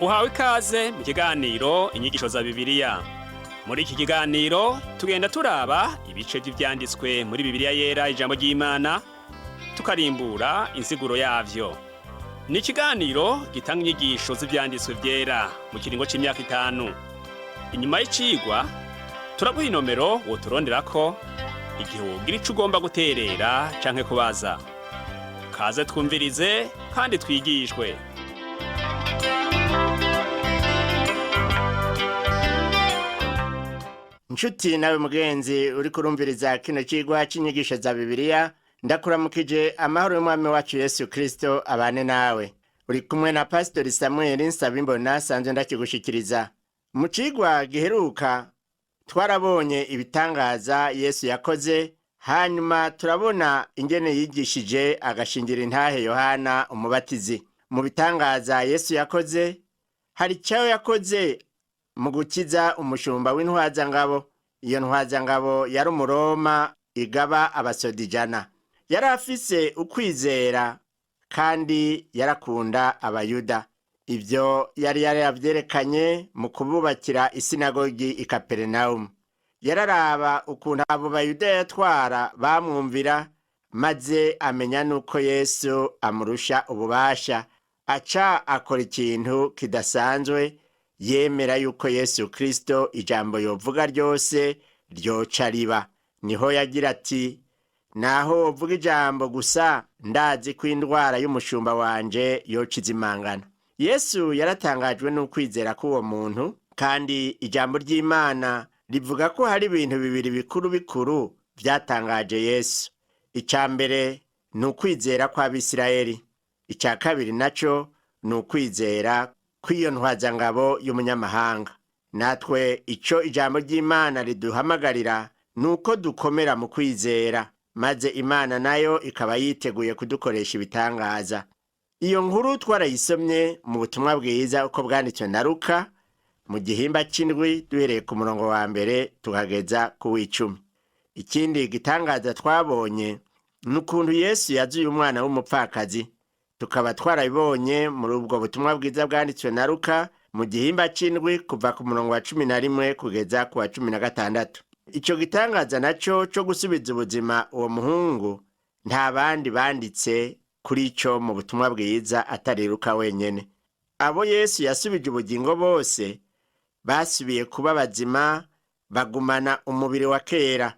Uhawe ikaze mu kiganiro Inyigisho za Bibiliya. Muri iki kiganiro tugenda turaba ibice vy'ivyanditswe muri Bibiliya Yera, ijambo ry'Imana, tukarimbura insiguro yavyo. Ni ikiganiro gitanga inyigisho z'ivyanditswe vyera mu kiringo c'imyaka 5. Inyuma y'icigwa turaguha inomero woturonderako igihe wogira ico ugomba guterera canke kubaza. Kaze twumvirize kandi twigishwe. Nshuti nawe mugenzi uri kurumviriza kino cigwa c'inyigisho za Bibiliya, ndakuramukije amahoro y'Umwami wacu Yesu Kristo abane nawe. Uri kumwe na Pasitori Samuel Nsabimbona, sanzwe ndakigushikiriza. Mu cigwa giheruka twarabonye ibitangaza Yesu yakoze, hanyuma turabona ingene yigishije agashingira intahe Yohana Umubatizi. Mu bitangaza Yesu yakoze hari ico yakoze mu gukiza umushumba w'intwazangabo. Iyo ntwazangabo yari Umuroma igaba abasoda 100. Yari afise ukwizera kandi yarakunda Abayuda. Ivyo yari yaravyerekanye mu kububakira isinagogi i Kaperinawumu. Yararaba ukuntu abo Bayuda yatwara bamwumvira, maze amenya nuko Yesu amurusha ububasha, aca akora ikintu kidasanzwe: yemera yuko Yesu Kristo ijambo yovuga ryose ryoca riba. Niho yagira ati: "Naho wovuga ijambo gusa, ndazi ko indwara y'umushumba wanje yoca izimangana." Yesu yaratangajwe n'ukwizera k'uwo muntu, kandi ijambo ry'Imana rivuga ko hari ibintu bibiri bikuru bikuru vyatangaje Yesu. Ica mbere ni ukwizera kw'Abisirayeli, ica kabiri naco ni ukwizera kw'iyo ntwazangabo y'umunyamahanga. Natwe ico ijambo ry'Imana riduhamagarira ni uko dukomera mu kwizera, maze Imana nayo ikaba yiteguye kudukoresha ibitangaza. Iyo nkuru twarayisomye mu butumwa bwiza uko bwanditswe na Luka mu gihimba c'indwi, duhereye ku murongo wa mbere tukageza ku w'icumi. Ikindi gitangaza twabonye ni ukuntu Yesu yazuye umwana w'umupfakazi, tukaba twarabibonye muri ubwo butumwa bwiza bwanditswe na Luka mu gihimba c'indwi, kuva ku murongo wa 11 kugeza ku wa 16. Ico gitangaza naco co gusubiza ubuzima uwo muhungu, nta bandi banditse kuri ico mu butumwa bwiza atari Luka wenyene. Abo Yesu yasubije ubugingo bose basubiye kuba bazima, bagumana umubiri wa kera,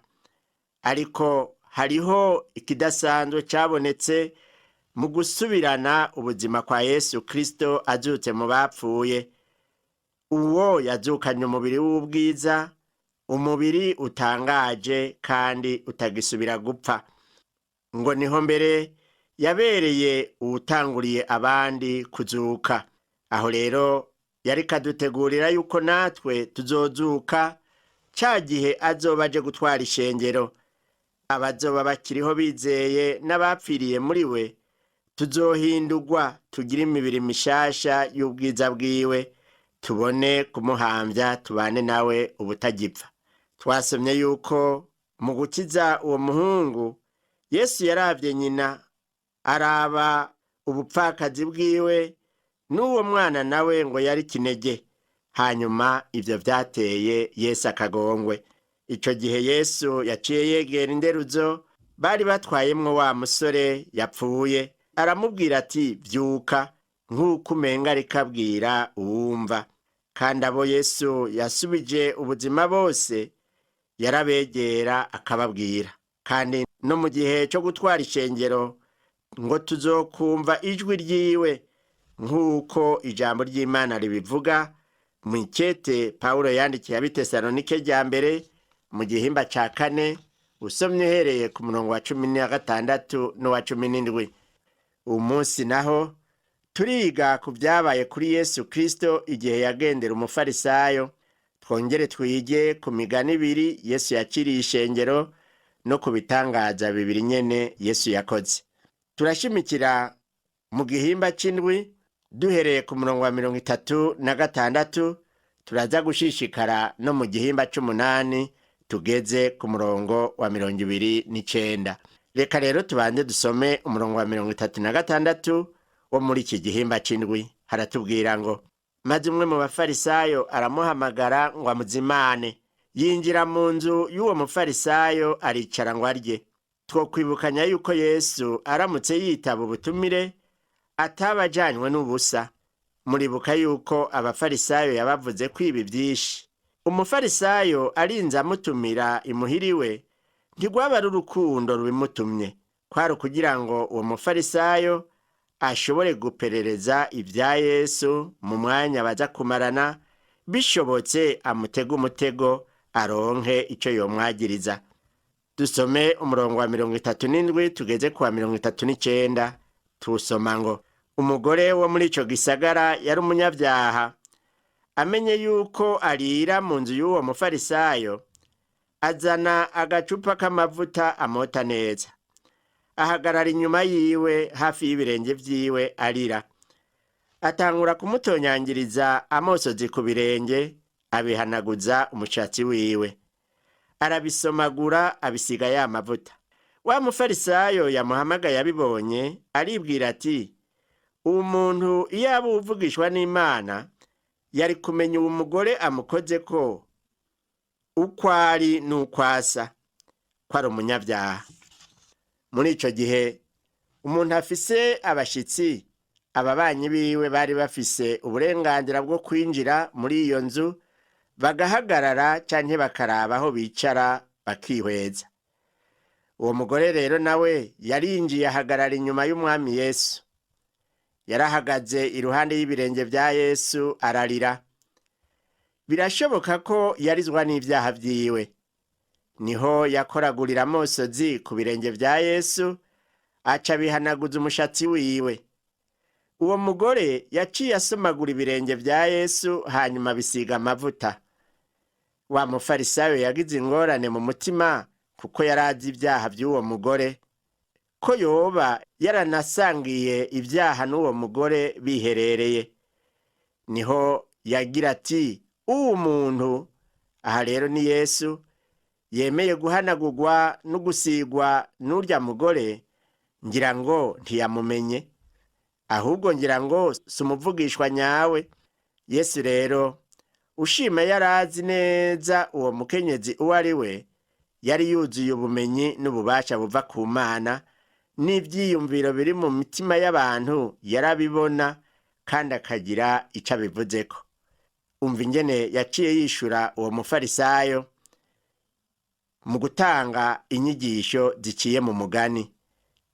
ariko hariho ikidasanzwe cabonetse mu gusubirana ubuzima kwa Yesu Kristo azutse mu bapfuye. Uwo yazukanye umubiri w'ubwiza, umubiri utangaje kandi utagisubira gupfa. Ngo niho mbere yabereye uwutanguriye abandi kuzuka. Aho rero yariko adutegurira yuko natwe tuzozuka ca gihe azoba aje gutwara ishengero. Abazoba bakiriho bizeye n'abapfiriye muri we tuzohindurwa tugire imibiri mishasha y'ubwiza bwiwe, tubone kumuhamvya, tubane nawe ubutagipfa. Twasomye yuko mu gukiza uwo muhungu Yesu yaravye nyina, araba ubupfakazi bwiwe, n'uwo mwana nawe ngo yari kinege. Hanyuma ivyo vyateye Yesu akagongwe. Ico gihe Yesu yaciye yegera inderuzo bari batwayemwo wa musore yapfuye, aramubwira ati: "Vyuka", nk'uko umenga ariko abwira uwumva. Kandi abo Yesu yasubije ubuzima bose yarabegera akababwira. Kandi no mu gihe co gutwara ishengero ngo tuzokumva ijwi ryiwe, nk'uko ijambo ry'Imana ribivuga mw'ikete Pawulo yandikiye Abitesalonike rya mbere mu gihimba ca kane, usomye uhereye ku murongo wa 16 n'uwa 17. Uwu munsi naho turiga ku vyabaye kuri Yesu Kristo igihe yagendera umufarisayo, twongere twige ku migani ibiri Yesu yakiriye ishengero no ku bitangaza bibiri nyene Yesu yakoze. Turashimikira mu gihimba c'indwi duhereye ku murongo wa 36, turaza gushishikara no mu gihimba c'umunani tugeze ku murongo wa 29. Reka rero tubanze dusome umurongo wa 36 wo muri iki gihimba c'indwi. Haratubwira ngo: Maze umwe mu bafarisayo aramuhamagara ngo amuzimane. Yinjira mu nzu y'uwo mufarisayo aricara ngo arye. Twokwibukanya yuko Yesu aramutse yitaba ubutumire ataba ajanywe n'ubusa. Muribuka yuko abafarisayo yabavuze kwiba ivyinshi. Umufarisayo arinze amutumira imuhira iwe, ntirwaba ari urukundo rubimutumye, kwari ukugira ngo uwo mufarisayo ashobore guperereza ibya Yesu mu mwanya baza kumarana, bishobotse amutege umutego aronke ico yomwagiriza. Dusome umurongo wa 37 tugeze ku wa 39, tuwusoma ngo: umugore wo muri ico gisagara yari umunyabyaha, amenye yuko arira mu nzu y'uwo mufarisayo, azana agacupa k'amavuta amota neza, ahagarara inyuma yiwe hafi y'ibirenge vyiwe arira, atangura kumutonyangiriza amosozi ku birenge, abihanaguza umushatsi wiwe, arabisomagura abisiga ya mavuta. Wa mufarisayo yamuhamagaye abibonye, aribwira ati: uwu muntu iyo aba uwuvugishwa n'Imana yari kumenya uwo mugore amukoze ko uko ari n'uko asa, ko ari umunyabyaha. Muri ico gihe umuntu afise abashitsi, ababanyi biwe bari bafise uburenganzira bwo kwinjira muri iyo nzu, bagahagarara canke bakaraba aho bicara bakihweza. Uwo mugore rero nawe yarinjiye ahagarara inyuma y'umwami Yesu. Yarahagaze iruhande y'ibirenge vya Yesu ararira. Birashoboka ko yarizwa n'ivyaha vyiwe. Niho yakoragurira amosozi ku birenge vya Yesu, aca abihanaguza umushatsi wiwe. Uwo mugore yaciye asomagura ibirenge vya Yesu, hanyuma abisiga amavuta. Wa mufarisayo yagize ingorane mu mutima, kuko yari azi ibyaha vy'uwo mugore, ko yoba yaranasangiye ibyaha n'uwo mugore biherereye. Niho yagira ati: uwu muntu, aha rero ni Yesu, yemeye guhanagurwa no gusigwa n'urya mugore, ngira ngo ntiyamumenye, ahubwo ngira ngo si umuvugishwa nyawe. Yesu rero ushima yarazi neza uwo mukenyezi uwo ari we, yari yuzuye ubumenyi n'ububasha buva ku Mana, n'ivyiyumviro biri mu mitima y'abantu yarabibona kandi akagira ico abivuzeko. Umva ingene yaciye yishura uwo mufarisayo mu gutanga inyigisho ziciye mu mugani,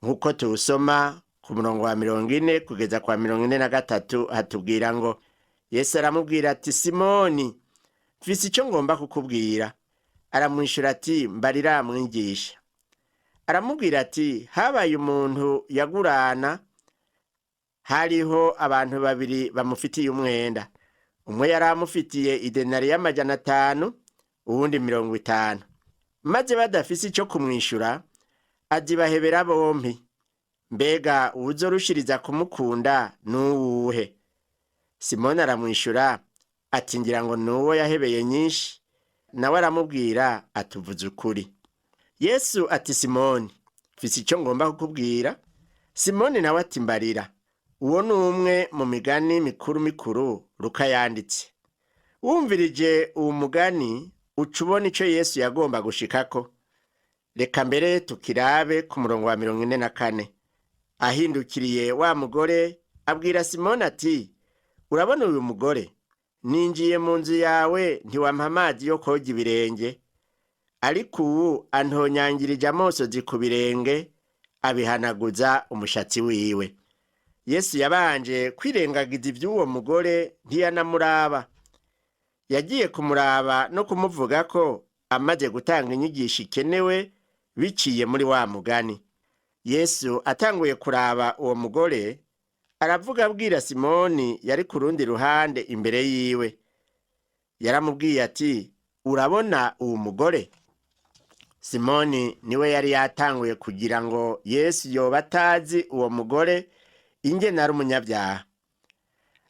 nk'uko tuwusoma ku murongo wa 40 kugeza kwa 43, hatubwira ngo: Yesu aramubwira ati: Simoni, mfise ico ngomba kukubwira. Aramwishura ati: mbarira mwigisha. Aramubwira ati: habaye umuntu yagurana, hariho abantu babiri bamufitiye umwenda. Umwe yari amufitiye idenari y'500, uwundi 50. Maze badafise ico kumwishura, azibahebera bompi. Mbega uwuzorushiriza kumukunda n'uwuhe? Simoni aramwishura ati: ngira ngo nuwo yahebeye nyinshi. Nawe aramubwira atuvuze ukuri. Yesu ati: Simoni, mfise ico ngomba kukubwira. Simoni nawe ati: mbarira. Uwo ni umwe mu migani mikuru mikuru Luka yanditse. Wumvirije uwo mugani uca ubona ico Yesu yagomba gushikako. Reka mbere tukirabe ku murongo wa 44. Ahindukiriye wa mugore abwira Simoni ati: urabona uyu mugore? Ninjiye mu nzu yawe ntiwampa amazi yo koga ibirenge, ariko ubu antonyangirije amosozi ku birenge, abihanaguza umushatsi wiwe. Yesu yabanje kwirengagiza ivy'uwo mugore, ntiyanamuraba. Yagiye kumuraba no kumuvuga ko amaze gutanga inyigisho ikenewe biciye muri wa mugani. Yesu atanguye kuraba uwo mugore, aravuga abwira Simoni yari ku rundi ruhande imbere yiwe. Yaramubwiye ati: urabona uwo mugore? Simoni niwe yari yatanguye kugira ngo Yesu yoba atazi uwo mugore ingene ari umunyabyaha.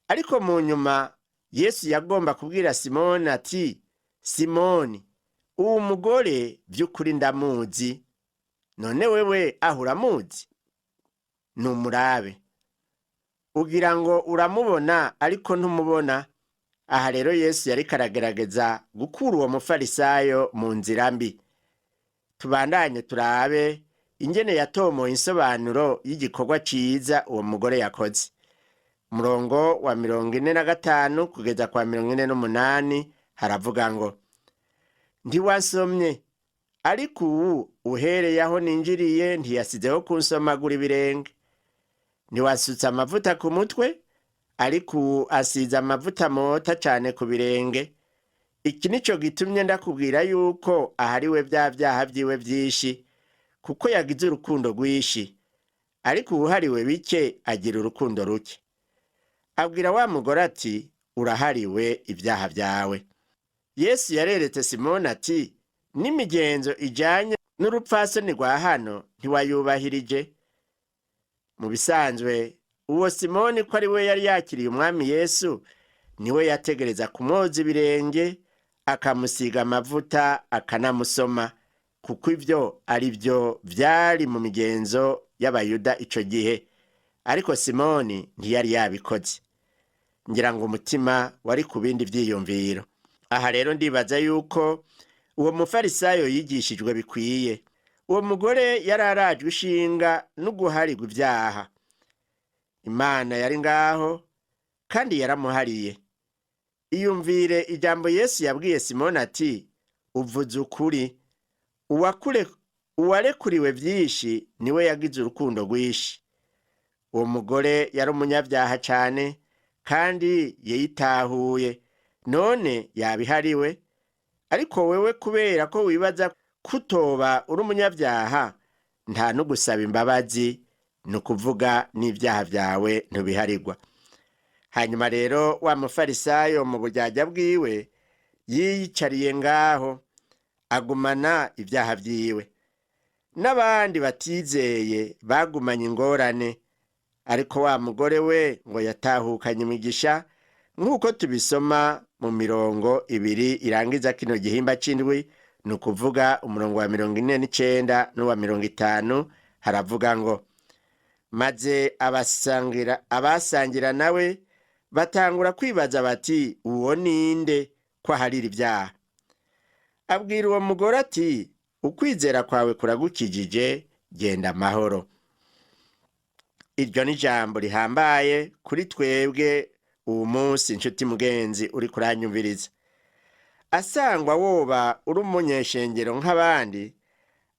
Ariko mu nyuma Yesu yagomba kubwira Simoni ati: Simoni, uwo mugore vy'ukuri ndamuzi, none wewe aho uramuzi? Numurabe. Ugira ngo uramubona, ariko ntumubona. Aha rero Yesu yariko aragerageza gukura uwo mufarisayo mu nzira mbi. Tubandanye turabe ingene yatomoye insobanuro y'igikorwa ciza uwo mugore yakoze. Umurongo wa 45 kugeza kwa 48 haravuga ngo: Ntiwasomye, ariko ubu uhereye aho ninjiriye ntiyasizeho kunsomagura ibirenge. Ntiwasutse amavuta ku mutwe, ariko ubu asize amavuta mota cane ku birenge. Iki nico gitumye ndakubwira yuko ahariwe vya vyaha vyiwe vyinshi, kuko yagize urukundo rwinshi, ariko uwuhariwe bike agira urukundo ruke. Abwira wa mugore ati: Urahariwe ibyaha vyawe. Yesu yareretse Simoni ati: N'imigenzo ijanye n'urupfasoni rwa hano ntiwayubahirije. Mu bisanzwe uwo Simoni ko ari we yari yakiriye umwami Yesu, niwe yategereza kumwoza ibirenge, akamusiga amavuta, akanamusoma, kuko ivyo ari byo vyari mu migenzo y'Abayuda ico gihe. Ariko Simoni ntiyari yabikoze. Ngira ngo umutima wari ku bindi vyiyumviro. Aha rero ndibaza yuko uwo mufarisayo yigishijwe bikwiye. Uwo mugore yari arajwe ishinga no guharirwa ivyaha. Imana yari ngaho kandi yaramuhariye. Iyumvire ijambo Yesu yabwiye Simoni ati: Uvuze ukuri, uwarekuriwe vyinshi niwe yagize urukundo rwinshi. Uwo mugore yari umunyabyaha cane kandi yayitahuye, none yabihariwe. Ariko wewe kubera ko wibaza kutoba uri umunyabyaha, nta no gusaba imbabazi, ni ukuvuga n'ibyaha byawe ntubiharigwa. Hanyuma rero wa mufarisayo mu buryarya bwiwe yiyicariye ngaho, agumana ibyaha vyiwe. N'abandi batizeye bagumanye ingorane, ariko wa mugore we ngo yatahukanye imigisha, nk'uko tubisoma mu mirongo ibiri irangiza kino gihimba c'indwi, ni ukuvuga umurongo wa 49 n'uwa 50, haravuga ngo: Maze abasangira nawe batangura kwibaza bati: Uwo ninde ko aharira ibyaha? Abwira uwo mugore ati: Ukwizera kwawe kuragukijije, genda amahoro. Iryo ni ijambo rihambaye kuri twebwe uwu munsi, inshuti mugenzi uri kuranyumviriza. Asangwa woba uri umunyeshengero nk'abandi,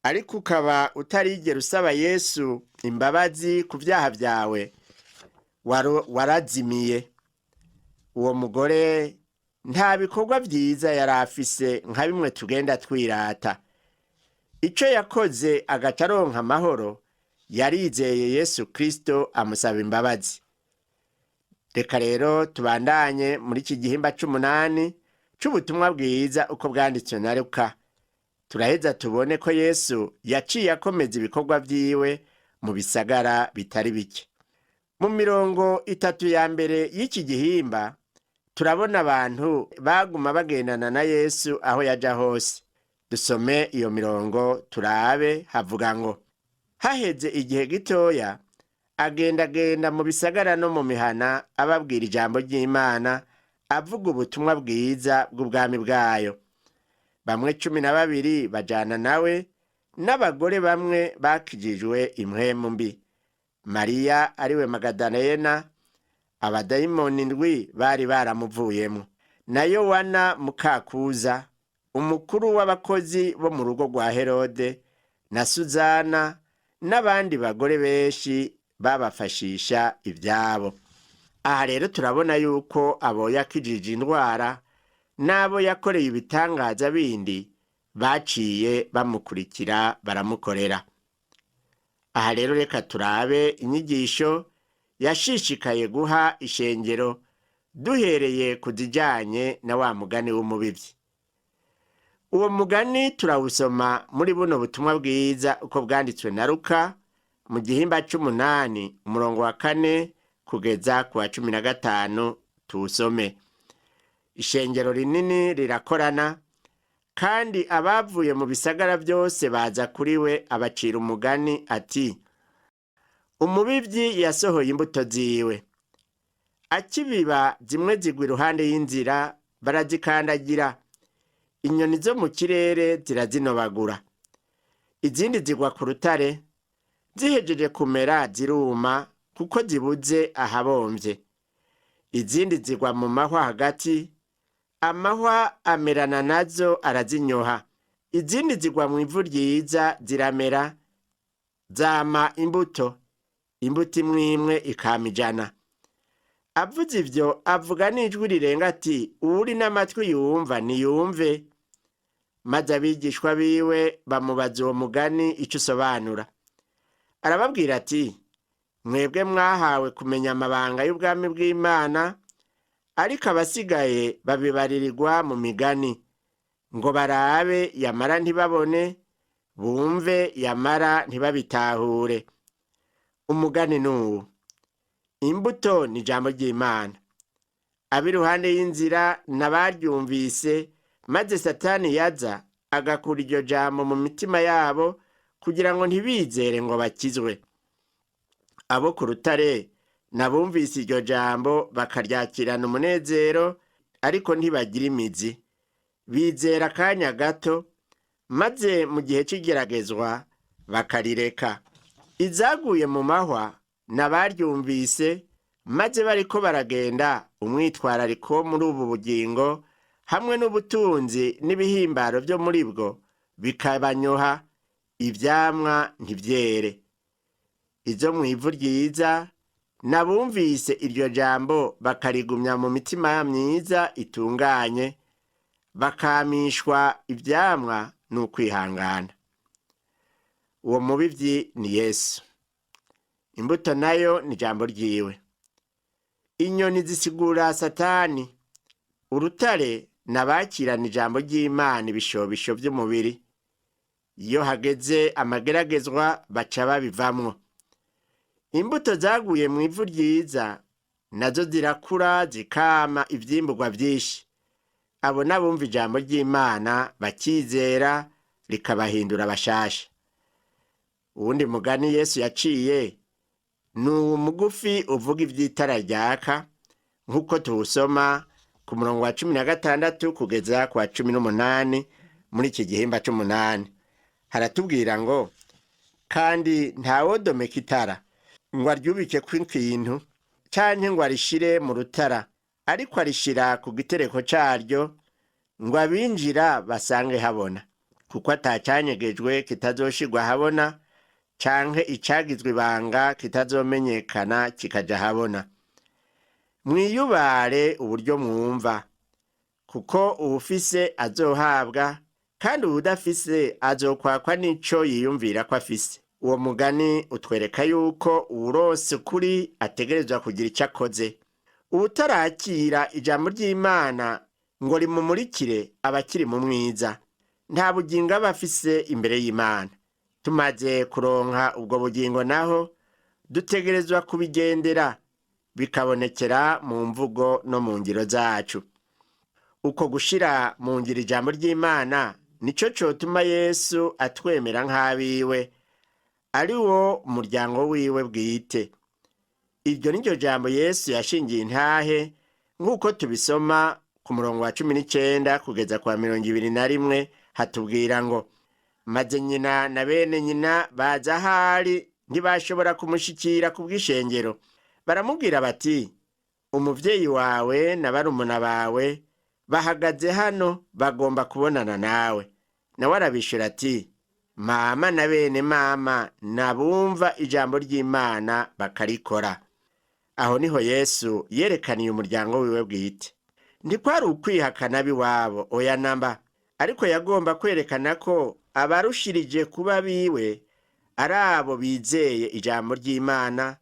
ariko ukaba utarigera usaba Yesu imbabazi ku vyaha vyawe, warazimiye. Uwo mugore nta bikorwa vyiza yari afise nka bimwe tugenda twirata. Ico yakoze agaca aronka amahoro, yarizeye Yesu Kristo amusaba imbabazi. Reka rero tubandanye muri iki gihimba c'umunani c'ubutumwa bwiza uko bwanditswe na Luka. Turaheza tubone ko Yesu yaciye akomeza ibikorwa vyiwe mu bisagara bitari bike. Mu mirongo itatu ya mbere y'iki gihimba turabona abantu baguma bagendana na Yesu aho yaja hose. Dusome iyo mirongo turabe, havuga ngo: Haheze igihe gitoya agendagenda mu bisagara no mu mihana, ababwira ijambo ry'Imana, avuga ubutumwa bwiza bw'ubwami bwayo. Bamwe 12 bajana nawe, n'abagore bamwe bakijijwe impwemu mbi, Mariya ariwe Magadalena, abadayimoni 7 bari baramuvuyemo, na Yowana mukakuza, umukuru w'abakozi bo mu rugo rwa Herode, na Suzana, n'abandi bagore benshi babafashisha ibyabo. Aha rero turabona yuko abo yakijije indwara n'abo yakoreye ibitangaza bindi baciye bamukurikira baramukorera. Aha rero reka turabe inyigisho yashishikaye guha ishengero, duhereye ku zijyanye na wa mugani w'umubibyi. Uwo mugani turawusoma muri buno butumwa bwiza uko bwanditswe na Luka mu gihimba c'umunani, umurongo wa 4 kugeza ku wa 15. Tuwusome. Ishengero rinini rirakorana, kandi abavuye mu bisagara byose baza kuri we. Abacira umugani ati: Umubibyi yasohoye imbuto ziwe. Akibiba zimwe zigwa iruhande y'inzira, barazikandagira, inyoni zo mu kirere zirazinobagura. Izindi zigwa ku rutare, zihejeje kumera ziruma kuko zibuze ahabomvye. Izindi zigwa mu mahwa hagati, amahwa amerana nazo arazinyoha. Izindi zigwa mu ivu ryiza, ziramera, zama imbuto, imbuto imwe imwe ikama 100. Avuze ivyo, avuga n'ijwi rirenga ati: "Uwuri n'amatwi yumva niyumve." Maze abigishwa biwe bamubaza uwo mugani ico usobanura. Arababwira ati: "Mwebwe mwahawe kumenya amabanga y'ubwami bw'Imana, ariko abasigaye babibaririrwa mu migani, ngo barabe yamara ntibabone, bumve yamara ntibabitahure." Umugani nuwu: imbuto ni ijambo ry'Imana. Ab'iruhande y'inzira n'abaryumvise, maze Satani yaza agakura iryo jambo mu mitima yabo kugira ngo ntibizere ngo bakizwe. Abo ku rutare nabumvise iryo jambo bakaryakirana umunezero, ariko ntibagira imizi, bizera akanya gato, maze mu gihe cy'igeragezwa bakarireka. Izaguye mu mahwa n'abaryumvise, maze bariko baragenda, umwitwarariko wo muri ubu bugingo hamwe n'ubutunzi n'ibihimbaro byo muri bwo bikabanyoha, ivyamwa ntivyere. Izo mu ivu ryiza nabumvise iryo jambo bakarigumya mu mitima myiza itunganye, bakamishwa ivyamwa n'ukwihangana. Uwo mubivyi ni Yesu, imbuto nayo ni ijambo ryiwe. Inyoni zisigura Satani. Urutare nabakirana ijambo ry'Imana ibishobisho vy'umubiri, iyo hageze amageragezwa baca babivamwo. Imbuto zaguye mu ivu ryiza nazo zirakura, zikama ivyimburwa vyinshi. Abo n'abumva ijambo ry'Imana bakizera, rikabahindura bashasha. Uwundi mugani Yesu yaciye ni uwu mugufi uvuga ivy'itara ryaka, nk'uko tuwusoma ku murongo wa 16 kugeza ku wa 18 muri iki gihimba c'umunani. Haratubwira ngo: "Kandi ntawodomeka itara ngo aryubike kw'ikintu canke ngo arishire mu rutara, ariko arishira ku gitereko caryo, ngo abinjira basange habona. Kuko atacanyegejwe kitazoshirwa habona, canke icagizwe ibanga kitazomenyekana kikaja habona. Mwiyubare uburyo mwumva, kuko uwufise azohabwa, kandi uwudafise azokwakwa n'ico yiyumvira ko afise." Uwo mugani utwereka yuko uwuronse ukuri ategerezwa kugira ico akoze. Uwutarakira ijambo ry'Imana ngo rimumurikire aba akiri mu mwiza, nta bugingo aba afise imbere y'Imana. Tumaze kuronka ubwo bugingo naho, dutegerezwa kubigendera, bikabonekera mu mvugo no mu ngiro zacu. Uko gushira mu ngiro ijambo ry'Imana nico cotuma Yesu atwemera nk'abiwe, ari wo muryango wiwe bwite. Iryo ni ryo jambo Yesu yashingiye intahe, nk'uko tubisoma ku murongo wa 19 kugeza kwa 21. Hatubwira ngo: "Maze nyina na bene nyina baza ahari, ntibashobora kumushikira ku bw'ishengero. Baramubwira bati: 'Umuvyeyi wawe na barumuna bawe bahagaze hano, bagomba kubonana nawe.' Nawe arabishura ati: 'Mama na bene mama nabumva ijambo ry'Imana bakarikora.'" Aho niho Yesu yerekaniye umuryango wiwe bwite. Ntikwari ukwihakana ab'iwabo, oya namba, ariko yagomba kwerekana ko abarushirije kuba biwe ari abo bizeye ijambo ry'Imana,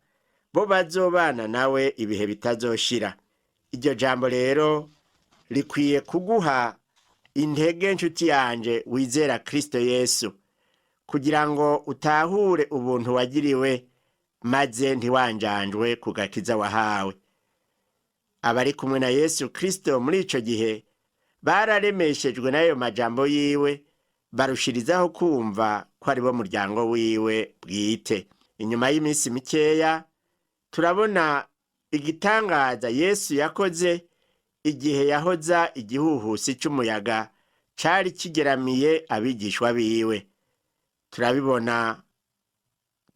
bo bazobana nawe ibihe bitazoshira. Iryo jambo rero rikwiye kuguha intege, nshuti yanje wizera Kristo Yesu, kugira ngo utahure ubuntu wagiriwe, maze ntiwanjanjwe ku gakiza wahawe. Abari kumwe na Yesu Kristo muri ico gihe bararemeshejwe n'ayo majambo yiwe, barushirizaho kumva ko ari bo muryango wiwe bwite. Inyuma y'iminsi mikeya turabona Igitangaza Yesu yakoze igihe yahoza igihuhusi cy'umuyaga cari kigeramiye abigishwa biwe. Turabibona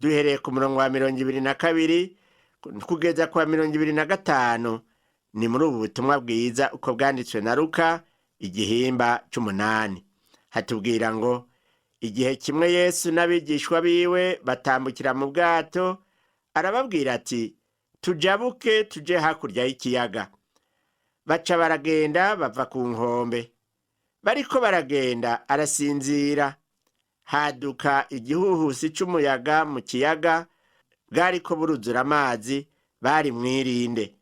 duhereye ku murongo wa 22 kugeza ku wa 25. Ni muri ubu butumwa bwiza uko bwanditswe na Luka igihimba c'umunani. Hatubwira ngo igihe kimwe Yesu n'abigishwa biwe batambukira mu bwato, arababwira ati: "Tujabuke tuje hakurya y'ikiyaga." Baca baragenda bava ku nkombe. Bariko baragenda arasinzira. Haduka igihuhusi c'umuyaga mu kiyaga, bwariko buruzura amazi, bari mwirinde.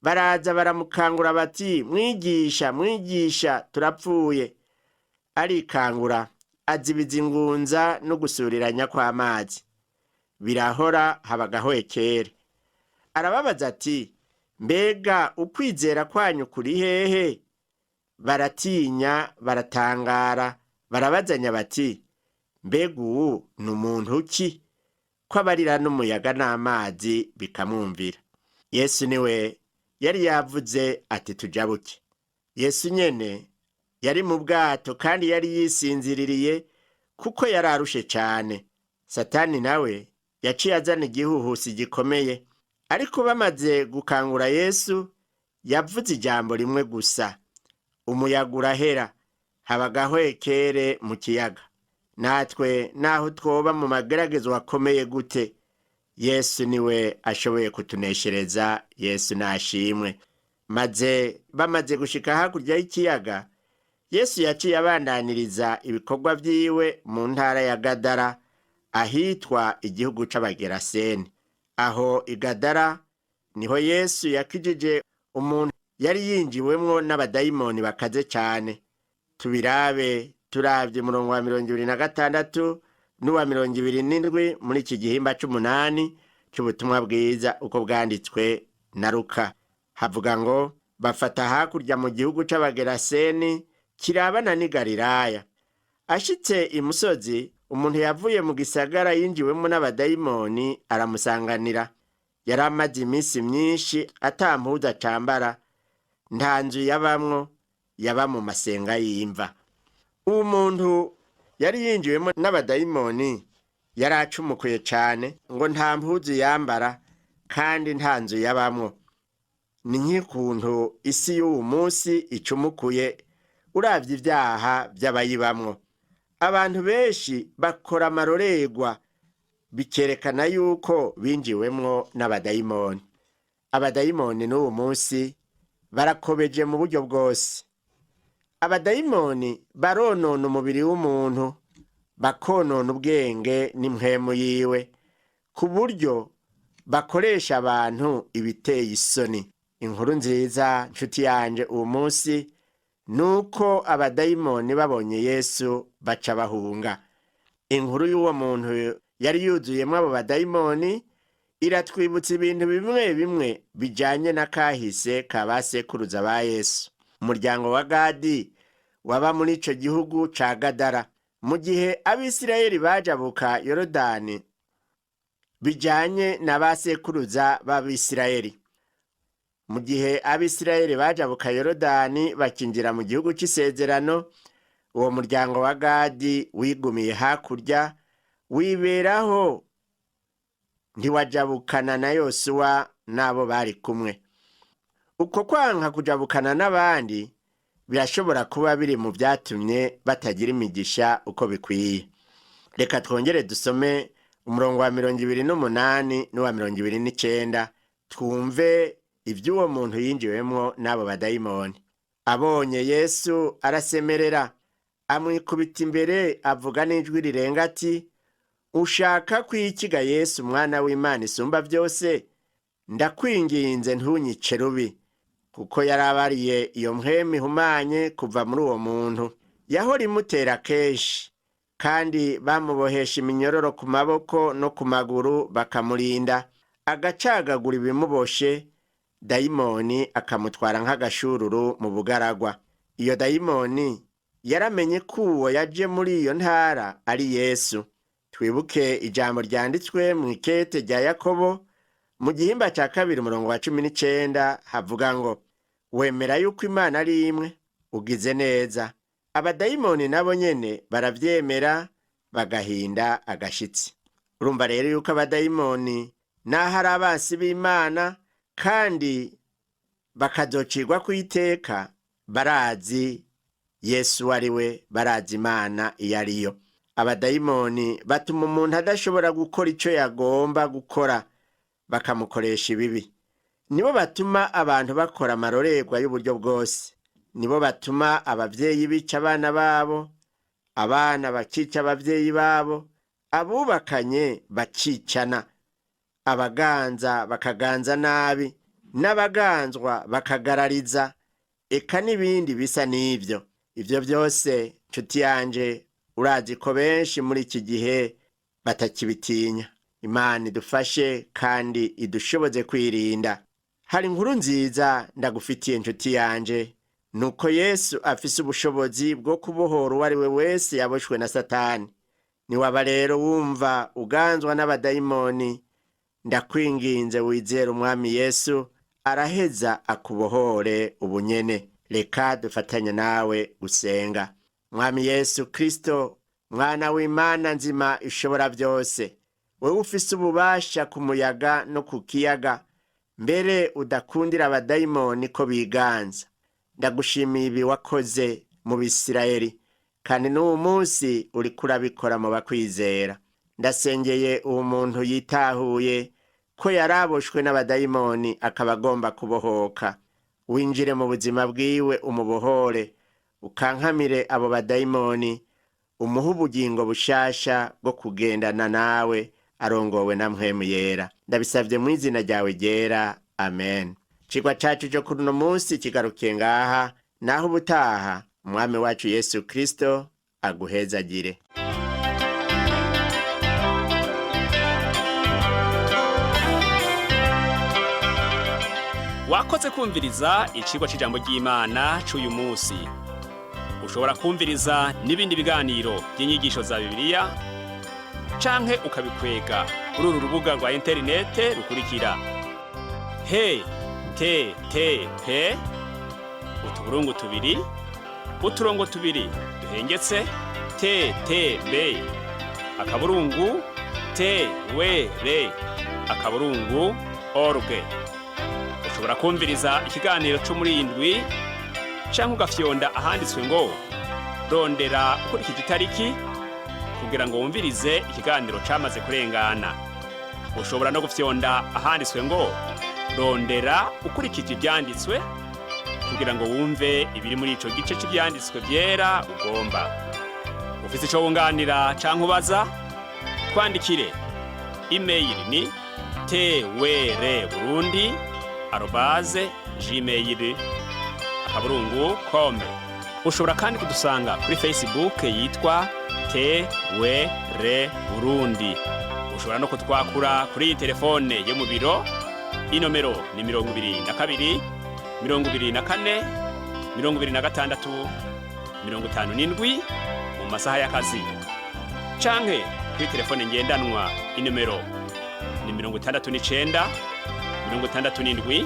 Baraza baramukangura bati: "Mwigisha, mwigisha, turapfuye." Arikangura, azibiza ingunza no gusuriranya kw'amazi, birahora, haba agahwekere. Arababaza ati: "Mbega ukwizera kwanyu kuri hehe?" Baratinya, baratangara, barabazanya bati: "Mbega uwu ni umuntu ki, ko abarira n'umuyaga n'amazi bikamwumvira?" Yesu niwe yari yavuze ati: "Tujabuke." Yesu nyene yari mu bwato kandi yari yisinziririye kuko yari arushe cane. Satani nawe yaciye azana igihuhusi gikomeye, ariko bamaze gukangura Yesu, yavuze ijambo rimwe gusa, umuyaga urahera, haba agahwekere mu kiyaga. Natwe naho twoba mu mageragezo akomeye gute, Yesu niwe ashoboye kutuneshereza. Yesu nashimwe. Maze bamaze gushika hakurya y'ikiyaga, Yesu yaciye abandaniriza ibikorwa vyiwe mu ntara ya Gadara, ahitwa igihugu c'Abageraseni. Aho i Gadara niho Yesu yakijije umuntu yari yinjiwemwo n'abadayimoni bakaze cane. Tubirabe turavye umurongo wa 26 n'uwa 27 muri iki gihimba c'umunani c'ubutumwa bwiza uko bwanditswe na Luka. Havuga ngo bafata hakurya mu gihugu c'Abageraseni kirabana n'i Galilaya. Ashitse imusozi, umuntu yavuye mu gisagara yinjiwemo n'abadayimoni aramusanganira. Yari amaze iminsi myinshi ata mpuzu acambara, nta nzu yabamwo, yaba mu masenga y'imva. Uwo muntu yari yinjiwemo n'abadayimoni yari acumukuye cane, ngo nta mpuzu yambara kandi nta nzu yabamwo. Ni nk'ukuntu isi y'uwu munsi icumukuye uravye ivyaha vy'abayibamwo. Abantu benshi bakora amarorerwa, bikerekana yuko binjiwemwo n'abadayimoni. Abadayimoni n'uwu munsi barakobeje mu buryo bwose. Abadayimoni baronona umubiri w'umuntu, bakonona ubwenge n'impwemu yiwe, ku buryo bakoresha abantu ibiteye isoni. Inkuru nziza, nshuti yanje, uwo munsi nuko abadayimoni babonye Yesu baca bahunga. Inkuru y'uwo muntu yari yuzuyemwo abo badayimoni iratwibutsa ibintu bimwe bimwe bijanye na kahise ka ba sekuruza ba Yesu. Umuryango wa Gadi waba muri ico gihugu ca Gadara. Mu gihe Abisirayeli bajabuka Yorodani bijanye na ba sekuruza b'Abisirayeli. Mu gihe Abisirayeli bajabuka Yorodani bakinjira mu gihugu c'isezerano, uwo muryango wa Gadi wigumiye hakurya wiberaho, ntiwajabukana na Yosuwa n'abo bari kumwe. Uko kwanka kujabukana n'abandi birashobora kuba biri mu byatumye batagira imigisha uko bikwiye. Reka twongere dusome umurongo wa 28 n'uwa 29, twumve iby'uwo muntu yinjiwemwo n'abo badayimoni. Abonye Yesu arasemerera, amwikubita imbere, avuga n'ijwi rirenga ati: "Ushaka kwikiga Yesu umwana w'Imana isumba byose? Ndakwinginze ntunyice rubi." Kuko yarabariye iyo mpwemu ihumanye kuva muri uwo muntu. Yahora imutera kenshi, kandi bamubohesha iminyororo ku maboko no ku maguru bakamurinda, agacagagura ibimuboshe, dayimoni akamutwara nk'agashururu mu bugaragwa. Iyo dayimoni yaramenye ko uwo yaje muri iyo ntara ari Yesu. Twibuke ijambo ryanditswe mu ikete rya Yakobo Mu gihimba cya 2 umurongo wa 19 havuga ngo: wemera yuko Imana ari imwe, ugize neza. Abadayimoni nabo nyene baravyemera bagahinda agashitsi. Urumva rero yuko abadayimoni naho ari abansi b'Imana kandi bakazocirwa kw'iteka, barazi Yesu ari we, barazi Imana iyo ariyo. Abadayimoni batuma umuntu adashobora gukora ico yagomba gukora, bakamukoresha ibibi. Nibo batuma abantu bakora amarorerwa y'uburyo bwose. Nibo batuma abavyeyi bica abana babo, abana bakica abavyeyi babo, abubakanye bakicana, abaganza bakaganza nabi, n'abaganzwa bakagarariza, eka n'ibindi bisa n'ivyo. Ivyo byose nshuti yanje, urazi ko benshi muri iki gihe batakibitinya. Imana idufashe kandi idushoboze kwirinda. Hari inkuru nziza ndagufitiye nshuti yanje, nuko Yesu afise ubushobozi bwo kubohora uwo ari we wese yaboshwe na Satani. Niwaba rero wumva uganzwa n'abadayimoni, ndakwinginze wizere Umwami Yesu, araheza akubohore ubunyene. Reka dufatanye nawe gusenga. Mwami Yesu Kristo, Mwana w'Imana nzima ishobora byose, wewe ufise ububasha ku muyaga no ku kiyaga, mbere udakundira abadayimoni ko biganza, ndagushimiye ibi wakoze mu Bisirayeli, kandi n'uwu munsi uriko urabikora mu bakwizera. Ndasengeye uwo muntu yitahuye ko yaraboshwe n'abadayimoni akaba agomba kubohoka. Winjire mu buzima bwiwe umubohore, ukankamire abo badayimoni, umuhe ubugingo bushasha bwo kugendana nawe arongowe na Mpwemu Yera. Ndabisavye mu izina ryawe ryera, amen. Cigwa cacu co kuri uno munsi kigarukiye ngaha, naho ubutaha Umwami wacu Yesu Kristo aguhezagire. Wakoze kumviriza icigwa c'ijambo ry'Imana c'uyu munsi. Ushobora kumviriza n'ibindi biganiro by'inyigisho za Bibiliya canke ukabikwega kuri uru rubuga rwa interinete rukurikira: he t t p utuburungu tubiri uturongo tubiri duhengetse t t b akaburungu t w r akaburungu org. Ushobora kumviriza ikiganiro cyo muri iyi ndwi canke ugafyonda ahanditswe ngo rondera ukurikije itariki kugira ngo wumvirize ikiganiro camaze kurengana. Ushobora no gufyonda ahanditswe ngo rondera ukurikije ivyanditswe kugira ngo wumve ibiri muri ico gice c'ivyanditswe vyera ugomba. Ufise ico wunganira canke ubaza, twandikire. Email ni twrburundi@gmail akaburungu com. Ushobora kandi kudusanga kuri Facebook yitwa TWR Burundi. Ushobora no kutwakura kuri iyi telefone yo mu biro, inomero ni 22 24 26 57 mu masaha y'akazi, canke kuri telefone ngendanwa inomero ni 69 67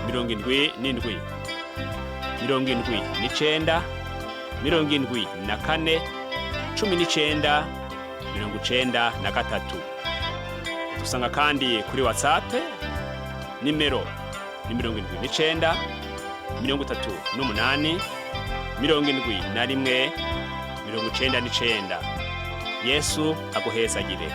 12 77 79 74 19 93. Dusanga kandi kuri WhatsApp nimero ni 79 38 71 99. Yesu aguhezagire.